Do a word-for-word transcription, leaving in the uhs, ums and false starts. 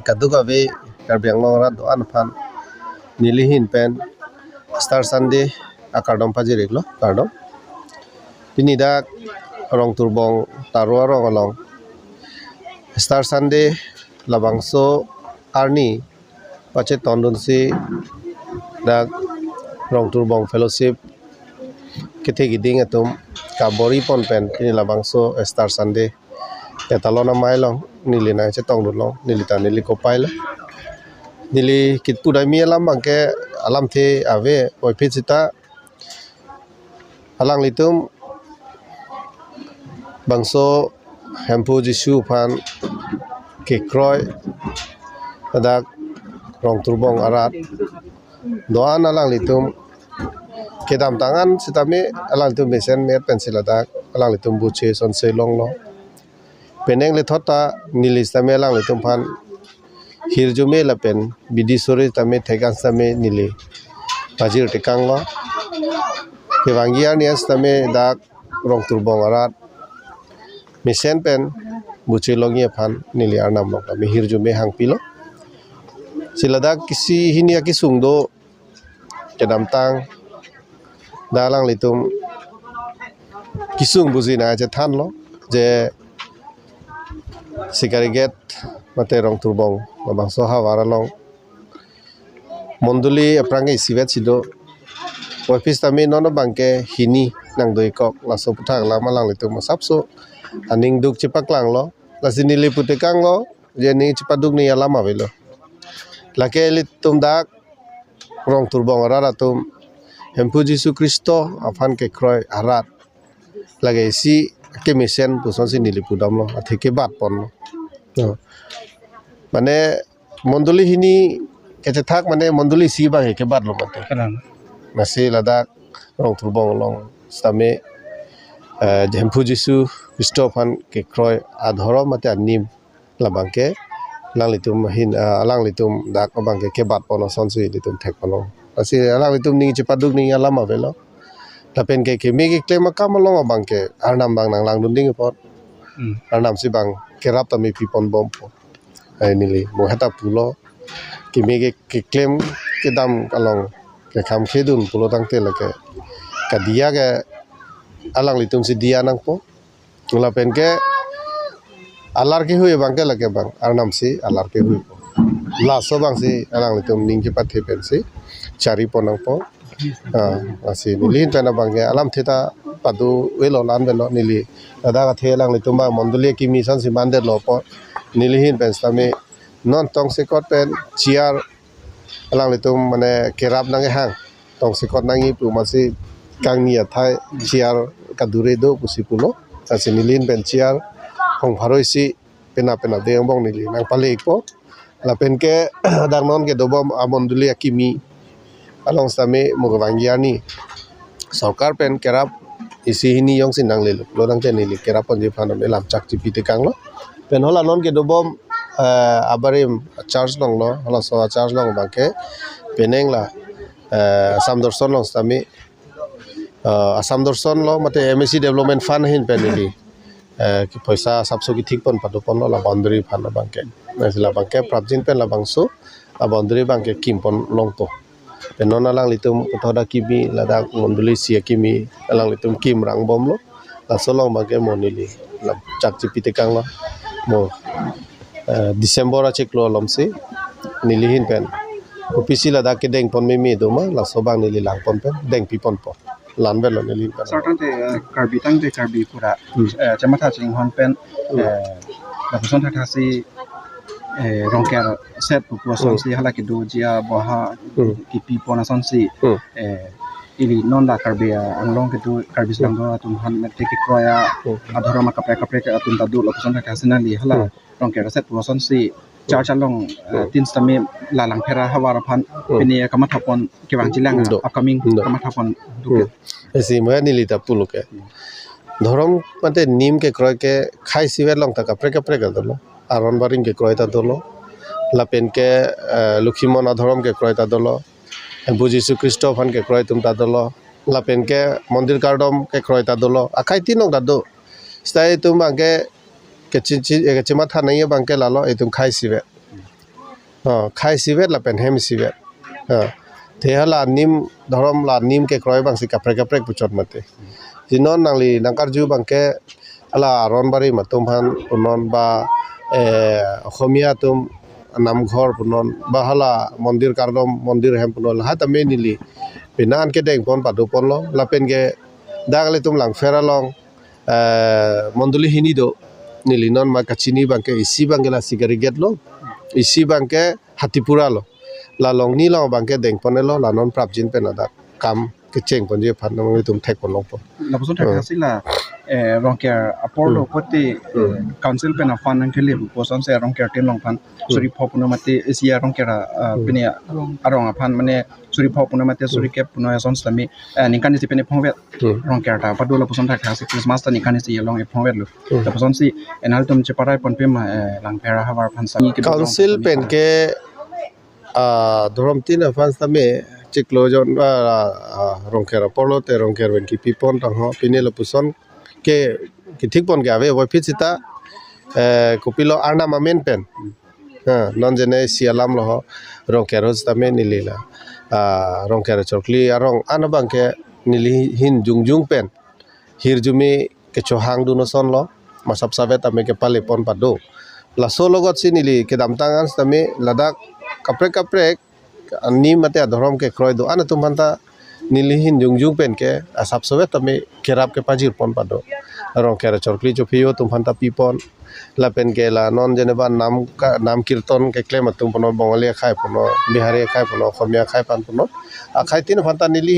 kadokave Karbi Anglong arat do-an aphan neli ahin pen Easter Sunday akardom pajir-iklo, kardom. Pini dak Rongturbong Taro arong along Easter Sunday labangso arni pachetondunsi dak Rongturbong Fellowship kethe kiding atum kabor-ipon pen pini labangso Easter Sunday ketalon amei along neli nangchetongdunlong, neli ta neli kopai lo. Neli kipu dai mi alam abangke alamthe ave, puvoiphit seta alanglitum bangso Hemphu Jisu aphan kekroi ladak Rongturbong arat do-an alanglitum kedamtang an sitame alanglitum mesen met pensi ladak alanglitum buche sonse longlo. Penang lethot ta neli sitame alanglitum aphan hirjume lapen bidi suri tame thekan sitame neli pajir tekanglo. Kevangji arni an sitame dak Rongturbong arat mesen pen buche longji aphan neli Arnam along tame hirjume hangpilo. Si ladak isi hini akesung do kedamtang dak alanglitum kesung buji nangchethanlo je Sikari Gate mate Rongturbong labangso ahavar along mondoli aphrang ke isivet si do. Puvoiphit sitame non abangke hini nangdo-ikkok, laso aputhak alam alanglitum asapso aning duk chepaklanglo. Lasi neli pu tekanglo je ning chepaduk nangji alam avelo. Lake ilitum dak Rongturbong arat atum Hemphu Jisu Khristo aphan kekroi arat lake isi kemesen pusonsi neli pudamlo, athe kebatponlo. No. Mane mondoli hini kachethak mane mondoli isi abang kebatlo mate. Kalang. Lasi ladak Rongturbong along sitame, eh, Hemphu Jisu Khristo aphan kekroi adhorom mate anim labangke alanglitum ahin, ah, alanglitum dak abangke kebatpon asonsi ilitum thekponlo. Lasi alanglitum ning chepaduk nangji alam avelo. Lapen ke keme keklem akam along abangke Arnam abang nanglangdun ding apot. Hmm. Arnam si abang kerap tame piponbompo. Ai neli mo heta pulo. Keme ke keklem kedam along kekham khedun pulo tangte lake kadiya ke alanglitum si diya nangpo. Lapen ke alar kehui abangke lake abang Arnam si alar kehui. Laso abangsi alanglitum ning kepathe pensi charipon nangpo. Ah, lasi neli ahin pen abangke alamthe ta padu-elo, la-an avelo, neli ladak athe alanglitum abang mondoli akimi asonsi mandetlo apot neli ahin pen sitame non tongsekot pen chair alanglitum mane kerap nangkehang, tongsekot nangji pu amatsi kangni athai chair kadure do pusi pulo. Lasi neli ahin pen chair hong pharo isi penap penap de angbong neli nangpale-ikpo. Lapen ke dak non kedobom amondoli akimi along sitame mo kevangji arni sorkar pen kerap isi hini jongsi nanglelo pulo tangte neli kerap ponji aphan alam chak chipi tekanglo. Pen hala non kedobom, eh, abarim church alonglo, halaso church along abangke penang la, eh, Assam Darshan along sitame, eh, Assam Darshan lo mate M A C Development Fund ahin pen neli, eh, ki poisa asapso kethikpon padoponlo la boundary aphan abangke. Lasi labangke prapjin pen labangso aboundary abangke kimpon longpo. Pen non alanglitum puthot akimi ladak mondoli isi akimi alanglitum kimrang bomlo. Laso along abangke mo neli alam chak chipi tekanglo. Mo, eh, December achiklo alomsi neli ahin pen kopisi ladak kedengpon meme doma laso abang neli langpon pen dengpiponpo. La-an avelo neli ahin pen. Sir, tangte, eh, Karbi tangte Karbi pura, hmm, eh, chematha chinghon pen, hmm, eh, lapuson thakthaksi, eh, Rongker set pupu asonsi, hmm, hala kedoji aboha, hmm, kipipon asonsi, hmm, eh, ili non la Karbi, ah, Anglong kedo Karbi, hmm, sangdo atum aphan mate kekroi a, hmm, adhorom akaprek akaprek atum ta do lapuson thakthaksi nangli hala, hmm, Rongker set pu asonsi church along, eh, hmm, tin sitame la Langpher ahavar aphan, hmm, pini kamathapon kevangjilang, do, upcoming, do, kamathapon do. Hmm. Lasi mo neli ta pulo ke. Dhorom mate nim kekroi ke khei isivet along ta kaprek kaprek ta dolo. Aron barim kekroi ta dolo. Lapen ke, eh, Lokhimon adhorom kekroi ta dolo. Hemphu Jisu Khristo aphan kekroi atum ta dolo. Lapen ke mondir kardom kekroi ta dolo. Akhei tin along ta do. Seta itum abangke kechinchi, eh, kechimatha nangji abangke lalo itum khei isivet. Ha, khai isivet lapen hem isivet. Ha. Te hala nim, dhorom la nim kekroi abangsi kaprek kaprek puchot mate. Jinon nangli nangkarju abangke hala aron barim atum aphan punon ba, eh, Oxomiya atum namghor punon ba hala mondir kardom mondir hem punon lahai tame neli pine an kedengpon padoponlo lapen ke dak ilitum Langpher along, eh, mondoli hini do. Neli non ma kachini abangke isi abangke la Sikarigate lo, isi abangke Hatipura lo. La along ni along abangke dengponlo, la non prapjin pen ladak kam kechengponji aphan nangtum thekpon longpo. Lapuson thek Hmm. hasi la, eh, Rongker apor lo Hmm. poti, eh, Hmm. council pen a-fund nangkele pu puson si Rongker team along aphan Hmm. suri pho puno mate isi a Rongker a, ah, Hmm. pine arong aphan mane suri pho puno mate Hmm. suri kep puno ason sitame, eh, ningkan isi pen ephongvet Hmm. Rongker ta pado lapuson thek hasi Christmas ta ningkan isi along ephongvet lo. Hmm. Lapusonsi enal tum cheparai ponpe ma, eh, Langpher ahavar aphan sami ke Council dodong pen sami ke, ah, dhorom tin aphan sitame chiklo jon, ah, ah, Rongker apor lote Rongker pen kipipon tangho pine lapuson ke kithikpon ke ave voi phit sita, eh, kopilo arnam amen pen. Ha, non jene isi alam lo ho Rongker ho sitame neli la, ah, Rongker chorkli arong an abangke neli hin jongjong pen hirjume kechohang dun ason lo, masap savet tame kepalepon pado. Laso alogotsi neli kedamtang an sitame ladak kaprek kaprek ani mate adhorom kekroi do-an atum aphanta neli hin jongjong pen ke asap savet tame kerap kepajirpon pado. Rongker chorkli chophiyo atum aphanta pipon lapen ke la non jene ba nam ka, nam kirton keklem atum punon, Bongali akhai punon, Bihari akhai punon, Oxomiya akhai aphan punon, akhai tin aphanta neli